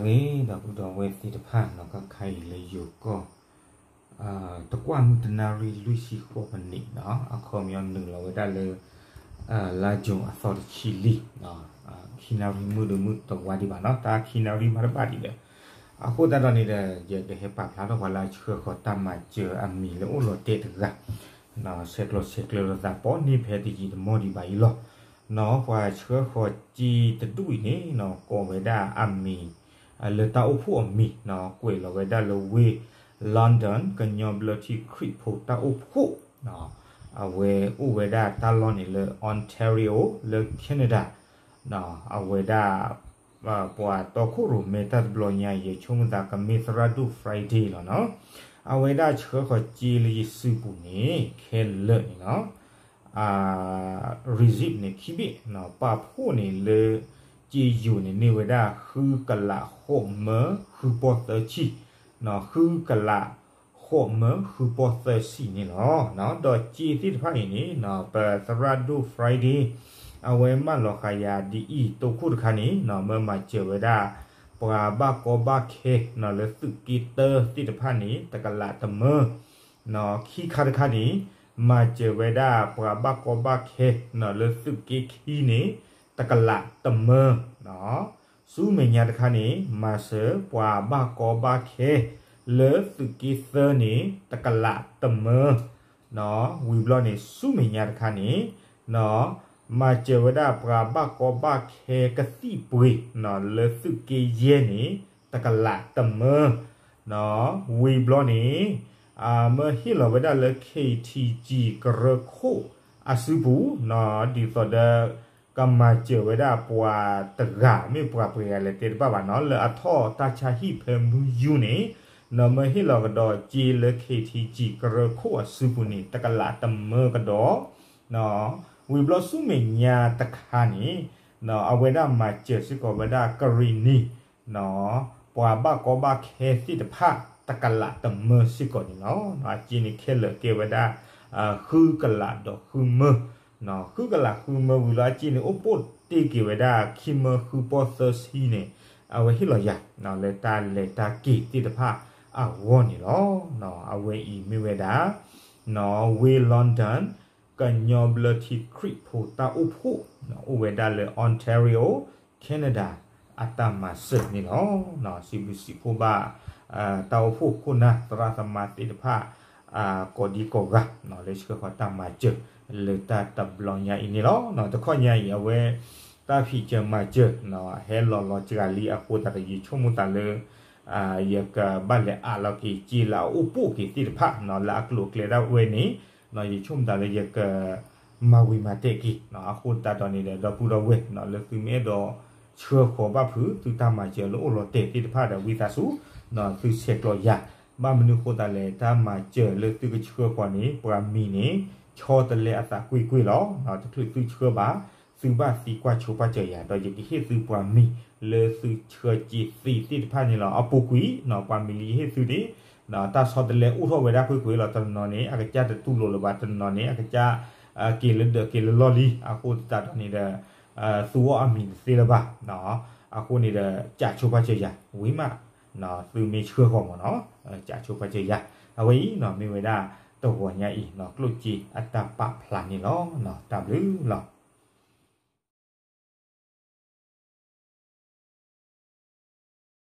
ဒီပုၢ်ဒီဝဲၢ်သ့ၣ်တဖၣ်နီၤ ခါခါအံၤလၢယိၤကီၢ် တကွၢ်မုၢ်တနၣ်ရံၣ်လွံၢ်ဆံဃိးမံးနံးနီၤ အခီပညီနုာ်လီၤဝဲဒၣ်လၢ လါယူၤအသီတဆံလံ ခံနၣ်ရံၣ်မုၢ်ဒီးမုၢ်တဝါဒံးဘၣ်နီၤ တၢ်ခံနၣ်ရံၣ်မးတဘၣ်ဒံးဒီး အဃိသတးဒီးန့ၣ်ဒီး ယကဟဲပာ်ဖျါထီၣ်ပှၤလၢအဆှၢဃီၤတၢ်မၤစၢၤအမံၤလၢအိၣ်လီၤတဲာ်တဂၤ ဆဲးကျိးဆဲးကျၢလိာ်သးပိာ်န့ၢ်ဖဲတယံာ်တမီၢ်ဒံးဘၣ်အံၤလီၤ. နီၤ ပှၤဆှၢဃီၤစ့တဒူၣ်အံၤန့ၣ်နီၤ ကိးဝဲဒၣ်အမံၤ လၢတၢ်အိၣ်ဖှိၣ်အမံၤနီၤ ကွဲးလီၤဝဲဒၣ်လၢဝ့ၢ် London ကညီဘျၢထံခရံာ်ဖိတၢ်အိၣ်ဖှိၣ် အဝဲအိၣ်ဝဲဒၣ်တၢ်လီၢ်န့ၣ်လၢ Ontario လၢ Canada အဝဲဒၣ် ပှၤတီခိၣ်ရိၣ်မဲတၢ်တဘျီညါအံၤ ယဆိကမိၣ်သးကမ့ၢ်သရၣ်ဒိၣ် Friday လီၤနီၤ. အဝဲဒၣ်ဆှၢဃီၤစ့လၢယစုပူၤန့ၣ် ခဲလၢာ်န့ၣ်နီၤ receipt န့ၣ်ခံဘ့ၣ်နီၤ ပာ်ဖှိၣ်န့ၣ်လၢ စ့ယိၤန့ၣ် န့ၢ်ဝဲဒၣ်ဃုကလးဃိးမၢဃုပီၢ်သၢဆံ ဃုကလးဃိးမၢဃုပီၢ်သၢဆံန့ၣ်လီၤ. ဒီးစ့သ့ၣ်တဖၣ်အံၤန့ၣ်နီၤ ပသရၣ်ဒိၣ် Friday အဝဲမၢလီၤဃာ်ယၤဒ်အံၤ တိခိၣ်တခါန့ၣ်နီၤ မၢမၤစၢၤဝဲဒၣ် ပှၤဘၣ်ကီဘၣ်ခဲနီၤ လၢသုးက့တၢသ့ၣ်တဖၣ်န့ၣ် တကလးတမၢ နီၤ ခံခါတခါန့ၣ် မၤစၢၤဝဲဒၣ်ပှၤဘၣ်ကီဘၣ်ခဲနီၤ လၢသုးက့ခံန့ၣ် တကလးတမၢ နီၤ ဆူမဲာ်ညါတခါန့ၣ် မၤစၢၤပှၤဘၣ်ကီဘၣ်ခဲ လၢသုးက့သၢန့ၣ် တကလးတမၢ နီၤ ဝံၤဘျီန့ၣ် ဆူမဲာ်ညါတခါန့ၣ် နီၤ မၤစၢၤဝဲဒၣ်ပှၤဘၣ်ကီဘၣ်ခဲကသံၣ်ပှ့ၤနီၤ လၢသုးက့ယဲၢ်န့ၣ် တကလးတမၢ နီၤ ဝံၤဘျီန့ၣ် မၢဟ့ၣ်လီၤဝဲဒၣ်လၢ ခ့ထံကၠံ ကရၢခိၣ်အစုပူၤနီၤ ဒ်သိးဒီး ကမၤစၢၤဝဲဒၣ်ပှၤတဂၤ မ့ၢ်ပှၤပှဲၤဂၤလဲၣ်တဲတဘၣ်ဘၣ်နီၤ လၢအထီၣ်တၢ်ဆါဟံၣ်ဖဲမုၢ်ယူၤန့ၣ် နီၤ မၢဟ့ၣ်လီၤကဒီးစ့လၢ ခ့ထံကၠံ ကရၢခိၣ်အစုပူၤန့ၣ် တကလးတမၢကဒီး ဝံၤဘျီဆူမဲာ်ညါတခါန့ၣ် နီၤ အဝဲဒၣ်မၤစၢၤစ့ၢ်ကီးဝဲဒၣ်ကရံၣ်နံၤ နီၤ ပှၤဘၣ်ကီဘၣ်ခဲသ့ၣ်တဖၣ် တကလးတမၢစ့ၢ်ကီးန့ၣ်လီၤ. အစ့န့ၣ်ခဲလၢာ်ကဲဝဲဒၣ် ဃုကလးဒီးဃုမၢ နီၤ ဃုကလးဃုမၢဝံၤလီၤ အစ့န့ၣ်အိၣ်ပိၢ်တ့ၢ်က့ၤဝဲဒၣ်ခံမၢဃုပီၢ်သၢဆံန့ၣ် အဝဲဟ့ၣ်လီၤယၤ နီၤ လၢတၢ်လဲၤတၢ်က့ၤသ့ၣ်တဖၣ်အဂီၢ်န့ၣ်လီၤ. နီၤ အဝဲအံၤမ့ၢ်ဝဲဒၣ် နီၤ ဝ့ၢ် London ကညီဘျၢထံခရံာ်ဖိတၢ်အိၣ်ဖှိၣ် အိၣ်ဝဲဒၣ်လၢ Ontario Canada အတၢ်မၤစၢၤန့ၣ်လီၤ. စံးဘျုးစံးဖှိၣ်ဘၣ် တၢ်အိၣ်ဖှိၣ်ခိၣ်နၢ်သရၣ်သမါသ့ၣ်တဖၣ် ကိးဒံကိးဂၤ လၢဆှၢဃီၤတၢ်မၤစၢၤ လၢတၢ်တဘျီညါအံၤန့ၣ်လီၤ. တခီညါအံၤ အဝဲ တၢ်ဖံးစၢၤမၤစၢၤ ဟဲလီၤလီၤစှၤလံအဃိသတးဒီး ယဆိကမိၣ်သးလၢ ယကဘၣ်လဲၤအးလီၤက့ၤစ့လၢအအိၣ်ပိၢ်က့ၤသ့ၣ်တဖၣ် လၢအကျိၤအကျဲဒၣ်ဝဲန့ၣ် ယဆိကမိၣ်သးလၢယက မၤဝံၤမၤတဲာ်က့ၤ အဃိသတးဒီးန့ၣ်ဒီး ဒီပုၢ်ဒီဝဲၢ် လၢသုမ့ၢ်အဲၣ်ဒိးဆှၢဃီၤဘၣ်ဖုး သုတၢ်မၤစၢၤလၢအိၣ်လီၤတဲာ်သ့ၣ်တဖၣ်ဒီး ဝံသးစူၤ သုဆဲးကျိးယၤ ဘၣ်မနုၤအဃိသတးလဲၣ် တၢ်မၤစၢၤလၢသုကဆှၢဃီၤန့ၣ် ပှၤမံၤန့ၣ် ဆီတလဲအသးကွ့ၢ်ကွ့ၢ်လီၤ. တချုးသုဆှၢဘၣ် သုဘၣ်သံကွၢ်ဆိပာ်စၢၤယၤ ဒီးယကဟ့ၣ်သုပှၤမံၤ လၢသုဆှၢစ့သ့သ့ၣ်တဖၣ်န့ၣ်လီၤ. အပူၤကွံာ် ပှၤမံၤလၢယဟ့ၣ်သုန့ၣ် တၢ်ဆီတလဲအိၣ်ထီၣ်ဝဲဒၣ်ကွ့ၢ်ကွ့ၢ်လီၤ. တနီၤန့ၣ် အကစၢ်တတူၢ်လိာ်လၢၤဘၣ် တနီၤန့ၣ် အကစၢ် က့ၤလၢဒၢးက့ၤလၢလီၢ်လံ အဃိသတးဒီးန့ၣ်ဒီး သူအီၤအမံၤတသ့လၢၤဘၣ် အဃိန့ၣ်ဒီး ကးဆိပာ်စၢၤယၤ ဝံၤမး သုမ့ၢ်ဆှၢဃီၤမ့ၢ်နီၤ ကးဆိပာ်စၢၤယၤ အဝဲအံၤ မ့ၢ်ဝဲဒၣ် တဂီၤညါအံၤ ကျိၣ်စ့အတၢ်ပာ်ဖျါန့ၣ်လီၤ. တၢ်ဘျုးလီၤ.